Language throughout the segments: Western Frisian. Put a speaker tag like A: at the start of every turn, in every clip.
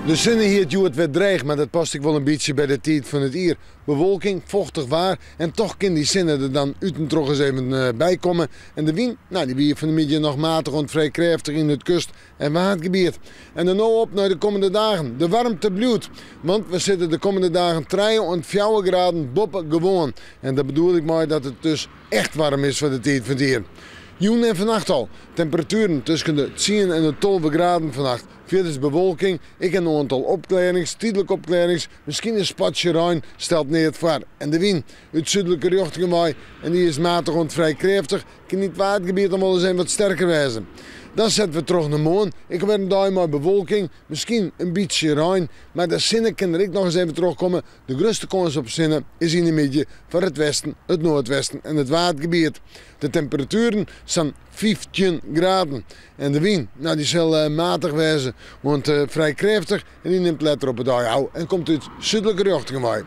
A: De sinne hie it hjoed wer dreech, mar dat past ek wol in bytsje by de tiid fan it jier. Bewolking, fochtich waar en toch kin dy sinne der dan út en troch ris even by komme. En de wyn, nou dy wie fan 'e middei noch matich oant frij krêftich yn it kust en Waadgebiet. En dan no op nei de kommende dagen. De waarmte bliuwt, want we sitte de kommende dagen 3 oant 4 graden boppe gewoan. En dat bedoel ik mei dat it dus echt waarm is foar de tiid fan it jier. Jûn en fannacht al. Temperatueren tusken de 10 en de 12 graden fannacht. Fierders bewolking, ek in oantal opklearrings, tydlike opklearrings, miskien in spatsje rein, stelt neat foar. En de wyn út súdlike rjochtingen wei en dy is matich oant frij krêftich, kin yn it Waadgebiet noch wol ris even wat sterker wêze. Dan sette we troch nei moarn, ek wer in dei mei bewolking, miskien in bytsje rein, mar de sinne kin der ek noch ris even trochkomme. De grutste kâns op sinne is yn de middei foar it westen, it noardwesten en it Waadgebiet. De temperatueren sa'n 15 graden. En de wyn, nou dy sil matich wêze oant frij krêftich en dy nimt letter op 'e dei ôf en komt út súdlike rjochtingen wei.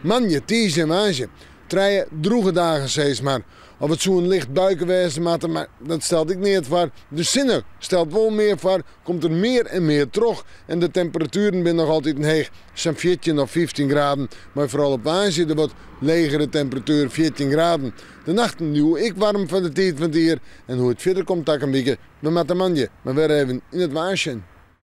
A: Moandei, tiisdei en woansdei, trije drûge dagen sis mar. Of it soe in licht buike wêze moatte, mar dat stelt ek neat foar. De sinne stelt wol mear foar, komt der mear en mear troch en de temperatueren binne noch altiten heech, sa'n 14 of 15 graden, mar foaral op woansdei de wat legere temperatuer 14 graden. De nachten bliuwe ek waarm foar de tiid fan it jier en hoe't it fierder komt takom wike, we moatte moandei mar wer even yn it waar sjen.